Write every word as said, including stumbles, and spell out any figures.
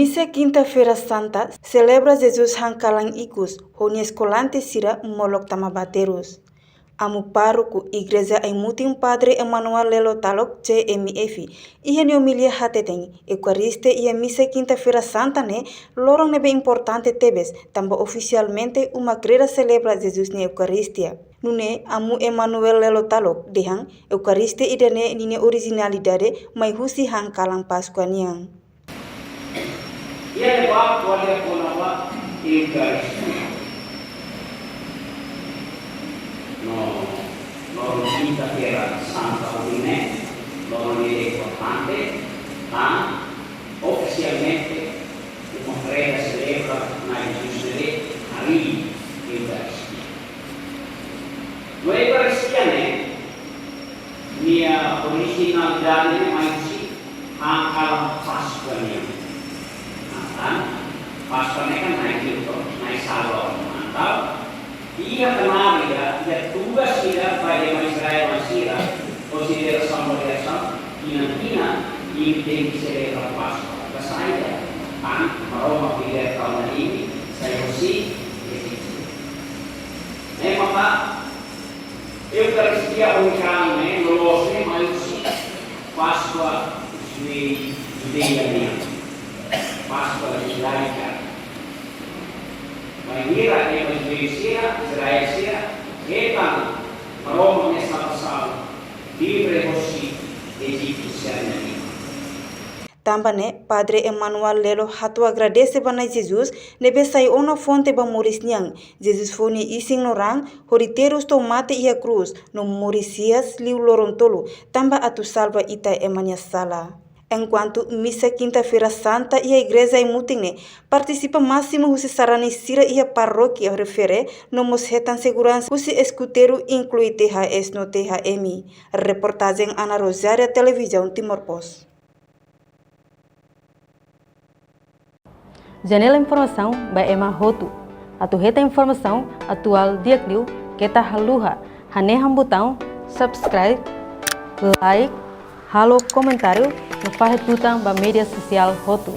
Misa Kinta-feira Santa selebra Jesus han kalan ikus, ho nia eskolante sira molok tama ba terus. Amu pároku Igreja Aimutin, Padre Emanuel Lelo Talok, C M F, iha nia omilia hateten, Eukaristia iha Misa Kinta-feira Santa ne'e loron ne'ebé importante tebes, tanba ofisialmente uma kreda selebra Jesus nia Eukaristia. Nune'e Amu Emanuel Lelo Talok dehan, Eukaristia ida-ne'e ninia orijinalidade mai husi han kalan Páskua nian. Iha ne'ebá ko'alia kona-ba Eukaristia. No, loron Kinta-feira Santa ohin ne'e, loron ne'ebé importante, tan ofisialmente uma kreda selebra Na'i Jesus ne'ebé harii Eukaristia. No Eukaristia ne'e, nia orijinalidade ne'e mai husi han kalan Páskua nian. Nah, tan Páskua ne'e kan Na'i Hilton, Na'i Salvador. Entaun iha knaar ida, iha tugas ida ba ema Israel sira, konsiderasaun ba Deus, tinan-tinan imi tenke selebra Páskua. Ka saida? Tan Maromak liberta ema ida sai husi Ejitu. Ne'e maka Eukaristia ohin kalan ne'e loloos ne'e mai husi Páskua Judei-, Judeia nian. Páskua Judaika. Bainhira ema Judeu sira, Israel sira, hetan Maromak nia salvasaun, livre hosi Ejitu sira-nia liman. Tanba ne'e, Padre Emanuel Lelo hato'o agradese ba Na'i Jesus, ne'ebé sai ona fonte ba moris nian. Jesus fó nia isin no raan, hodi terus to'o mate iha krús, no moris hi'as liu loron tolu, tanba atu salva ita ema nia sala. Enkuantu Misa Kinta-feira Santa iha Igreja Aimutin ne'e, partisipa másimu husi sarani sira iha parókia refere, no mós hetan seguransa husi eskuteiru inklui T H S no T H M. Reportajen Ana Rosária, Televizaun Timor Post. Janela informasaun ba ema hotu. Atu hetan informasaun atuál di'ak liu, keta haluha hanehan butaun subscribe, like, halo komentáriu, no fahe tutan ba média sosiál hotu.